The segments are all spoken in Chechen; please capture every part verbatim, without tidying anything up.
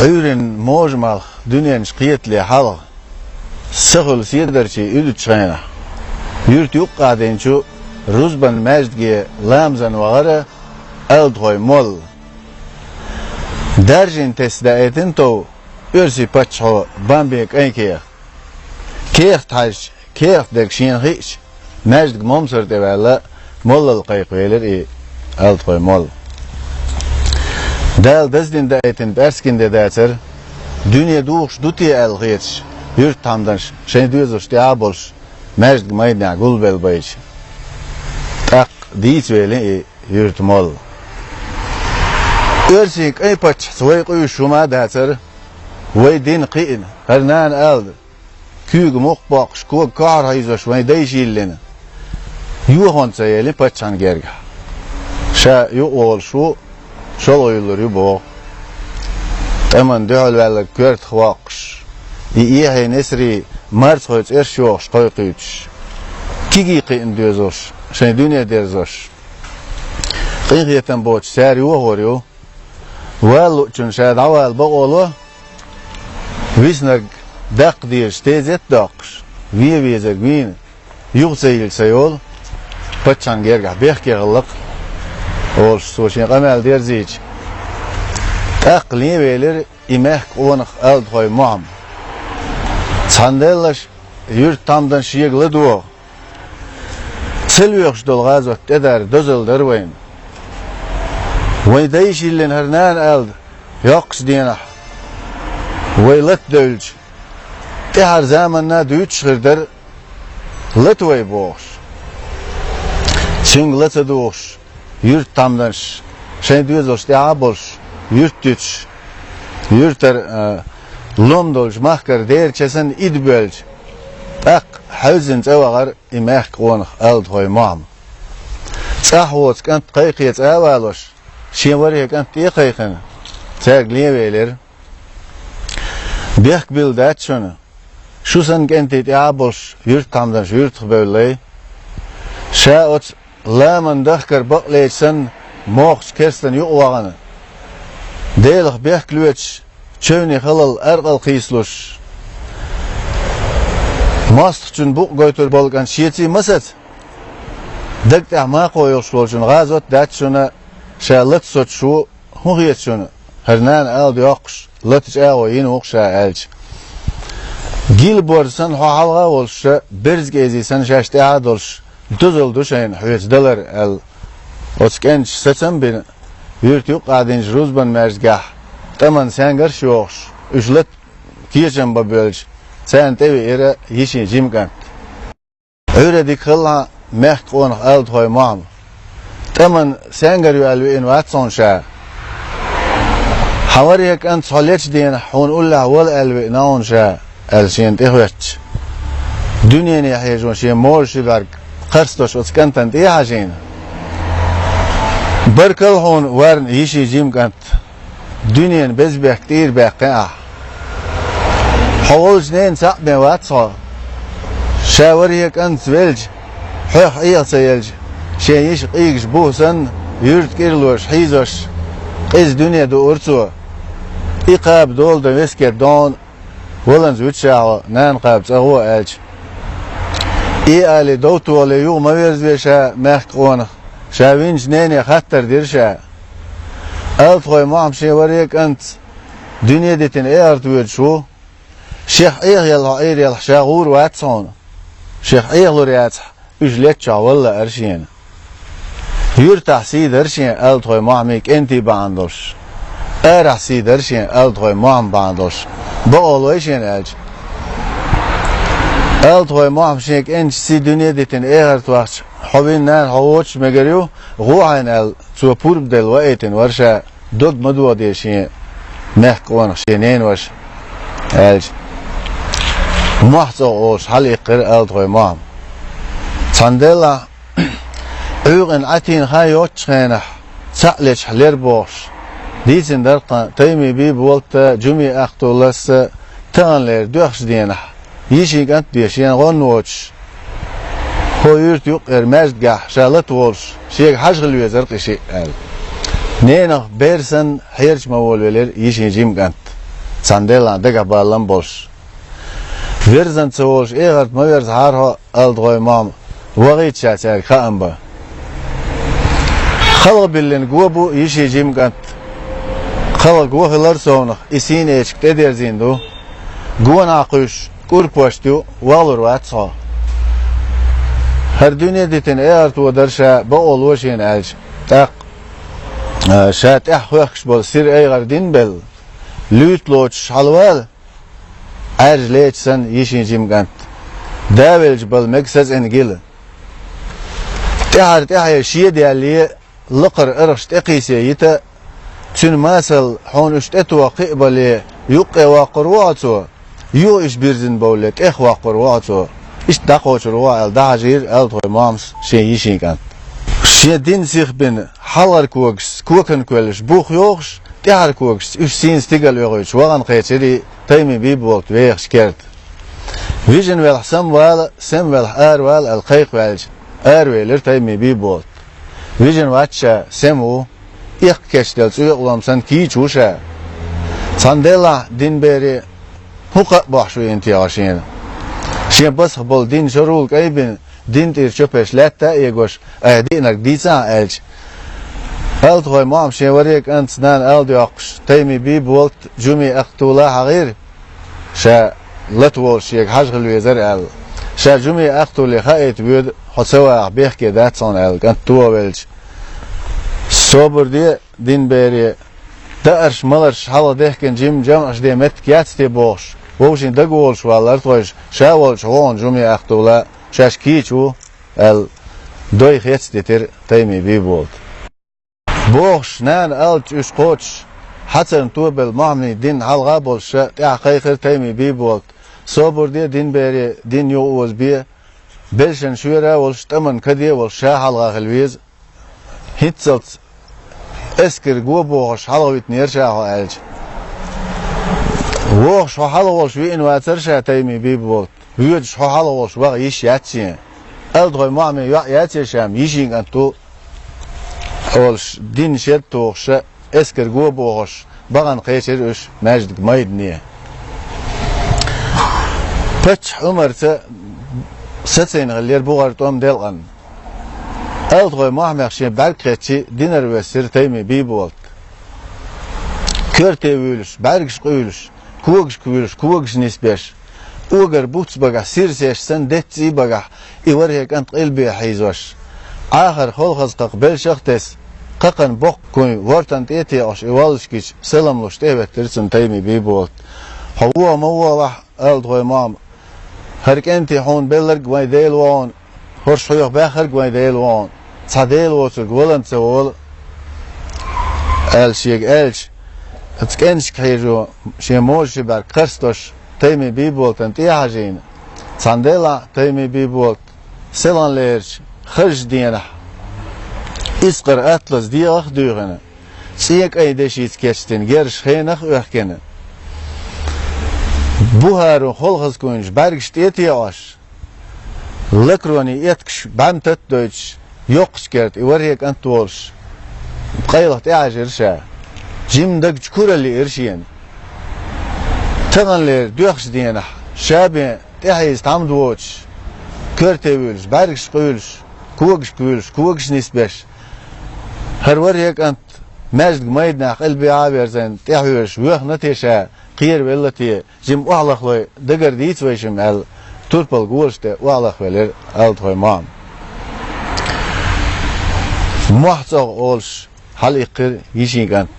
Ӏуьйран можа малх дуьненчу кхетале хьалха, са хуьлу седарчий уьдучу хенахь, юьрта юккъе динчу рузбан маьждиге ламазан вахара Алдахой молла. Даржийна тесна даийтина тов оьрсийн паччахьо бан бен кӀайн кеха. Кехат хьаьжча, кехат дерг шена хиъча, маьждиг момсар тӀе ваьлла, моллал кхайкхавелира и Алдахой молла. Дала даздина даийтина пӀаьраскан де дацара, дуьне духуш ду те аьлла хеташ, юьртахьамданаш шайн доьзалш тӀехь а болуш, маьждиг майданехь гулбелла байча, тӀаккха дийца велира и юьрта молла. Оьрсийн кӀайн паччахьца вай къуьйсуш хӀума а дацара, вай дин кхиъна, хӀара нана алда, куьйга мукх боккхуш, кога кохьар хьийзош вайн дайша йиллина, йохонца елира паччахьан гергахь. Ша юкъаволуш ву, шолгӀа юллур ю боху. ТӀеман дуьхьал ваьлларг коьртах воккхуш, и эхье несарий марцахой цӀерш йохуш кхойкхуьйтуш, кегий кхиъна доьзалш шайн дуьне дерзош, къинхетам боцуш цара йохор ю. Вала луучунна ша дӀавала бакъо ло, виснарг даккха дезаш тезет а доккхуш, вен везарг вийна, юха ца йилла ца йолу, паччахьан гергахь бехке хилла-кх, олуш цо шен къамел дерзийча, тӀаккха лен велира и мехкан къонах Алдахой Мохьмад. Цхьана деллаш юьртахьамданаш шега ладогӀа. Ца лоьхуш долу гӀазот тӀедар дозалла дара вайна. Вайн дайша йиллина хӀара нана алда, йоккхачу денахь вай лата девлча, тӀаьхьара заманна дуьйцуш хир дара, лата вай бохуш. Цуьнга ла ца дугӀуш, юьртахьамданаш шайн доьзалш тӀехь а болуш, юьрт дуьтуш, юьртара, а, лом долчу махкара дера ча санна ида боьлча, тӀаккха хьаьвзина цӀа вахара и мехкан къонах Алдахой Мохьмад. ЦӀахь воцу кӀант кхайкхе цӀа а валош, шен варе кӀант тӀе а кхайкхина, цаьрга лен велира. Бехк билла дац шуна, шу санна кӀентий тӀехь а болуш юьртахьамданаш юьртах бевллай. Ша оцу ламан дахкар бакълечу санна, мохучу керстан юкъа вахана, Делах бехк лоьцуш, чевнийн халал аркъал кхийсалуш, мостагӀчун букъ гойтур болу кӀант шеца а ма саца, даг тӀехь макхо йолуш волчун гӀазот а дац шуна, ша лата соцуш ву, хӀун хета шуна, хӀара нана алда йоккхуш, лата чӀагӀо йина ву-кх ша аьлча. Гила борз санна хьо хьалха а волуш, берза кӀезий санна шаьш тӀехь а долуш, дозалла ду шайна хьоьца далар аьлла, оцу кӀенташа сацам а бина, юьрта юккъе динчу рузбан маьждигехь тӀаман саьнгарш а йохуш, уьш лата кечам бан боьлча, царна тӀевеара йишин жима кӀант. Ӏуьйре дика хилла хьан, мехкан къонах Алдахой Мохьмад. ТӀаман саьнгар ю аьлла веана вац хьуна ша. Хьан варе кӀант хьо лечу денахь хьуна уллехь вала аьлла веана хьуна ша, аьлла шена тӀехӀоьттича, дуьнене хьежо шен можа ши бӀаьрг кхарстош оцу кӀантана тӀе а хьажийна: «Баркалла хьуна, варна йишин жима кӀант! Дуьненан беза бехк тӀера баьккхина ахь. Хьо волчу ненан цхьаъ бен вац хьо. Ша варе кӀантаца велча, хьоьх Ӏеха ца елча, шен йиша къийгаш буха санна, юьрта кӀира лоьраш хьийзош, къиза дуьне дуура цо. И кхаба дола дан вескет догӀна, валанза вуьту ша хьо, нана кхаба цӀа гӀо», аьлча, и алий, довтале юха ма верзаве ша, мехкан къонах, ша винчу нене хаттар дира ша. Алдахой Мохьмад шен варе кӀантаца дуьне дитина эхарта воьдуш ву. Шех Ӏехаелла хьо Ӏийр елахь, ша гӀур вац хьуна. Шех Ӏехалур яцахь, уьш летта чохь вала лаьара шена. Юьртахь сий дара шен Алдахой Мохьмин кӀентий бахьана долуш. Арахь сий дара шен Алдахой Мохьман бахьана долуш. Бакъо лой шена аьлча, Алдахой Мохьман шен кӀенташа сий дуьне дитина эхарта вахча, хьо вина нана хьо воцуш мегар ю, гӀо хьайна аьлла, цо пурба делла ваийтина вара ша. Дог ма дохаде шен мехкан къонах шен ненан ваша, аьлча, мохь цӀогӀа олуш хьалаиккхира Алдахой Мохьмад. Цхьана делахь, Ӏуьйкъина Ӏатийна хан йоцучу хенахь, цхьаъ лечахь лер бохуш, дийцина дара-кх тхан Тайми Бийболатта, Жуми Ахтуллас а, таханлера доьхначу денахь, йишин кӀант бен шена гӀон воцуш, хӀо юьрта юккъера маьждигехь ша лата волуш, шега хьажа хила везара-кх и шиъ аьлла. Ненах бер санна хьерча ма волавелира йишин жима кӀант. цхьана делахь дагахь баллам болуш. Верзан ца волуш, эгӀарт ма верзахьара хьо, аьлла тхойн ма-м, вахийта ша цаьрга хаам бан. Халха биллина го бу йишин жима кӀант. Халха го хилар совнах, и сийна эчиг тӀедерзийна ду. Гонахь кхуьйсуш, кӀурпошт ю, валур вац хьо. ХӀара дуьне дитина эгӀарто дара ша, бакъо ло шена аьлча, тӀаккха, а, ша тӀаьхьа хоьхкуш болу сира айгӀар дина белла, луьйта лоцуш хьалавала, Ӏаьржа леча санна йишин жима кӀант. Да велча бала мега сацӀина гила. ТӀаьхьара тӀаьхье шедаьлле, лакхара арахьаш тӀекхийсе йита, цуьнан масал хьуна уьш тӀетоха кхиа бале, юккъе воккхур ву хьо цо, юха уьш бирзина бовлле, тӀех воккхур ву хьо цо. Иштта дӀакхочур ву хьо аьлла, дӀахьажийра аьлла тхойн ма-мас шен йишин кӀант. Шен дин сих бина, хьалхара когашца кокан кхоьллаш бух йохуш, тӀаьхьара когашца уьш сийна стигала оьхуьйтуш вахана кхечира и Тайми Бийболат вехачу керта. Вижина велахь сам вала, сам велахь ара вала аьлла кхайкхаваьлча, аравелира Тайми Бийболат. Вижина вац ша, сам ву, эккха кечделла цӀоькъалом санна кийча ву ша. Цхьана делахь динбере, хӀун кхаъ бохьуш веана техьа шена? Шен басах болу дин шорула кӀайбина, дин тӀера чопеш лаьтта а эгош, айхьа диънарг дийцахьа аьлча, аьлла тхойн ма-м шен варе кӀанца нана ала доьккхуш, Тайми Бийболат, Жуми Ахтула хьахийра, ша лата волуш шега хьажа хила везара аьлла. Ша Жуми Ахтуле хаийта воьду, хьо ца вахахь бехке дац хьуна аьлла, кӀант тоха велча. Собар де, динбере, даарш-маларш хьалха дехкина жима жамӀаш де меттиг яц те бохуш, вовшийн дага волуш валлара тхойша, ша волчу хьо хьуна Жуми Ахтула, шаьш кийча ву, аьлла, дой хецдитира Тайми Бийболат. Бохуш, нана аллачу уьш кхочуш, хьацарна тобелла Мохьмадийн дин хьалха а болуш ша тӀаьхьа кхайкхира Тайми Бийболат, собар де, динбере, дин юха озабе, белшан шуьра а волуш, тӀаман каде а волуш, ша хьалха хила веза. ХӀинццалц эскар го бохуш хьалха витинера ша хьо аьлча. Вохуш хьо хьалха волуш веана вацара ша Тайми Бийболат, воьдуш хьо хьалха волуш ваха йиш яц шен. Аьлла тхойн ма-м йоӀ яц ша, ма йишин кӀант ву, олуш, дин шед тухуш ша, эскар го бохуш, бахана кхечира уьш маьждиг майдане. Паччахь Ӏумарца сацийна хиллера бухара тӀом делкъана. Аьлла тхойн ма-м шен бӀаьрг кхеччи динара воьссира Тайми Бийболат. Коьрте вуьйлуш, бӀаьргаш къуьйлуш, когашка вуьйлуш, когаш нисбеш, огар буц багахь сирсеш санна, деттаца и багахь и вархӀе кӀант къилбе хьийзош, Ӏахар холхазкхакх белшах а тесна, кхакхана боккха куй вортан тӀе а теӀуш, и воллушкича салам луш тӀехӀоьттира цунна Тайми Бийболат. Хьо воха ма вогӀалахь, аьлла тхойн ма-м, хӀара кӀентий хьуна белларг вайн Дела ву хьуна, хӀорш хьоьха баьхнарг вайн Дела ву хьуна, цхьа Дела воцург валан ца волу, аьлла шега аьлча, оцу кӀенташка хьежо шен можа ши бӀаьрг кхарстош, Тайми Бийболатан тӀе а хьажийна, цхьана делахь Тайми Бийболат селханлерчу хазачу денахь, искъара атлас дегӀах а дуьйхина, цӀен кӀайн дешица кечдина герзаш хенах а оьхкина, бухаран холхазкуйнаш бӀаьргаш тӀе а теӀош, лакроне эткаш бӀаьмтат а дойтуш, йоккхачу керта и вархӀе кӀант волуш, къайлаха тӀехьажира ша. Жимма дагчу куралла лиира шена. Таханлера доьхначу денахь, ша бен тӀехьийза тхьамда воцуш, коьрте вуьйлуш, бӀаьргаш къуьйлуш, когашка вуьйлуш, когаш нисбеш, хӀара вархӀе кӀант маьждиг майданахь къилбехьа а верзийна, тӀехьоьжуш воьхна те ша, кхеравелла те, жима охьалахлой дагара дийца вайшимма аьлла, турпал голаш тӀе охьалахвелира аьлла тхойн ма-м. Мохь цӀогӀа олуш, хьалаиккхира йишин кӀант.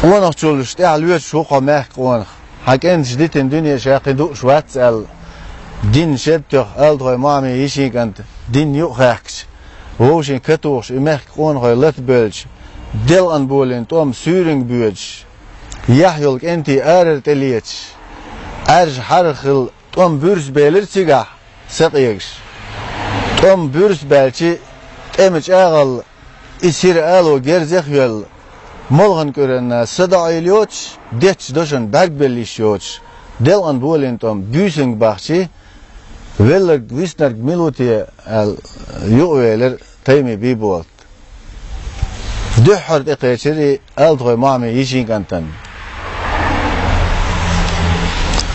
Къонахчуллуш тӀаьхьа лоьцуш ву хьо, мехкан къонах. Хьан кӀенташа дитина дуьне ша кхин дууш вац аьлла, дин шед тоьхна аьлла тхойн ма-м йишин кӀант, дин юкъахаьхкича, вовшийн катухуш и мехкан къонахой лата бевлча, делкъана болийна тӀом суьйранга боьдуш, яхь йолу кӀентий арара тӀелеташ, Ӏаьржа хьарха хилла тӀом буьрса белира цигахь, сакъегаш. ТӀом буьрса баьлчи, тӀеман чӀагӀалла и сира ало герзех а йоьлла, молханан кӀуьранна садаӀийла йоцуш, деттачу дашна бӀаьрг белла йиш йоцуш, делкъана болийна тӀом буьйсанга бахчи, велларг виснарг мила ву те аьлла, юкъавелира Тайми Бийболат. Дуьххьара тӀекхечира Алтхой Мохьмин йишин кӀантана.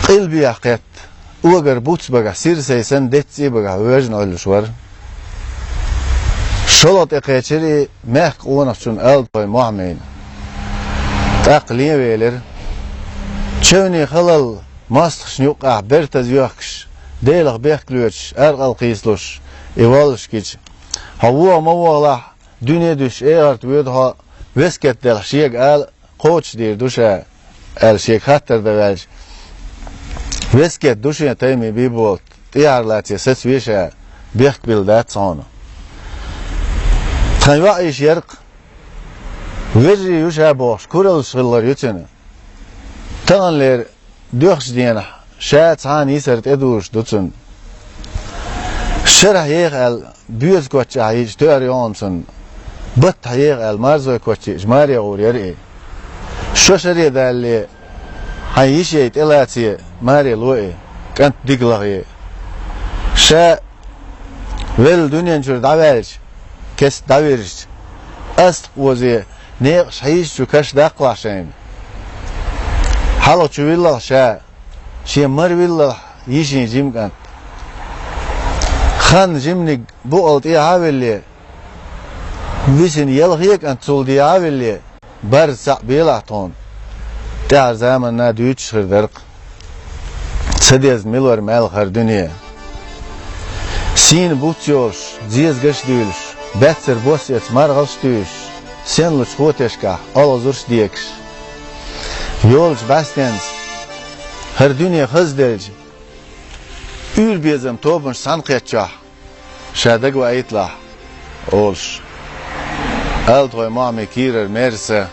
Къилбехьа кхетта, огар буц багахь сирсай санна, деццӀий багахь вежна Ӏуьллуш вара. ШолгӀа тӀекхечира мехка къонахчун Алтхой Мохьмина. ТӀаккха лен велира. Чевнийн халал мостагӀчун юккъехь бертаза йоьхкуш, Делах бехк лоьцуш, аркъал кхийсалуш, и воллушкича, хьо вогӀу ма вогӀалахь, дуьне дуьсуш эгӀарта воьду хьо, вескет делахь шега ала, кхочушдийр ду ша, аьлла шега хаттар дан ваьлча, вескет ду шен Тайми Бийболат, тӀехьара лаций сацаве ша, бехк билла дац хьуна. Тхан йоӀ йиша яра-кх, вежарий ю ша бохуш, кураллаш хилар ю цуьнан. Таханлера доьхначу денахь ша цхьана йисар тӀедужуш ду цунна. Шарахь еха аьлла, боьза коч чохь йиъча тоьар ю хьуна цунна. Баттахь еха аьлла, марзой коч йиъча маре гӀур яра и. Шо шаре далале, хьайн йиший тӀелаций маре ло и, кӀант дика лахе. Ша велла дуьнен чуьра дӀаваьлча, кеста дӀавирзича, астагӀа озий, некъаш хьийзачу каш даккхалахь шайна. Хьалхачу виллалахь ша, шен мара виллалахь йишин жима кӀант. Хан жиманиг букъал тӀехьа а вилле, висина ялхе кӀант цул дехьа а вилле, барза цхьаъ белахь тхуна, тӀаьхьара заманна дуьйцуш хир дара-кх. Ца дезна мила вара маьлха хӀара дуьне. Сийна буц йолуш, зезагаш а дуьйлуш, баьццара бос эца маргӀалш а туьйсуш, сенлучу хотешкахь олхазарш а декаш. Йолчу бӀаьстенца хӀара дуьне хазделча, уьйр-безам тобанаш цхьаьна кхетчахь, ша дага ваийталахь, олуш, Алтхой Мохьмин кийрара мерза са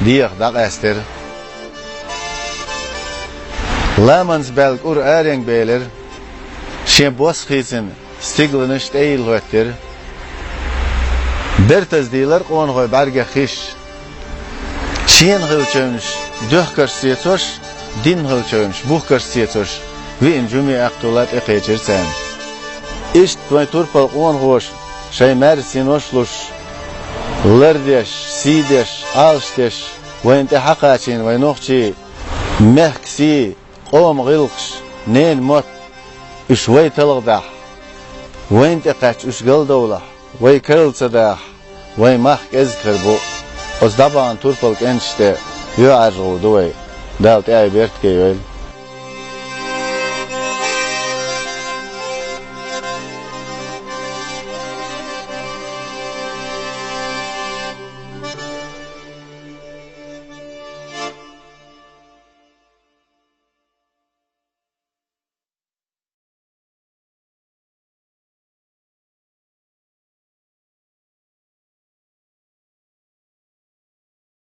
дехьа дӀакъаьстира. Ламанца баьлла кӀур аренга белира, шен бос хийцина стигланаш тӀе йилла хӀоьттира. Бертаза дийлира къонахой бӀаьргех хиш. Шена хиллачуьнаш доьхкарш сецош, динна хиллачуьнаш бухкарш сецош, виъна жуме Ахьтулла тӀекхечира царна. Иштта вайн турпал къонахоша шайн маьрса синош луш, лардеш, сийдеш, Ӏалашдеш, вайна тӀе хьакхачийна вайн нохчий, мехкан сий, къоман гӀиллакхаш, ненан мотт, уьш вай талхадахь, вайна тӀекхаьчча уьш галдовлахь, вай карла ца дахахь, вайн мах кӀезиг хир бу. Оцу дӀабахана турпал кӀенташ тӀе йоӀаржа гӀур ду вай. Далла тӀаьхье беркате йойла.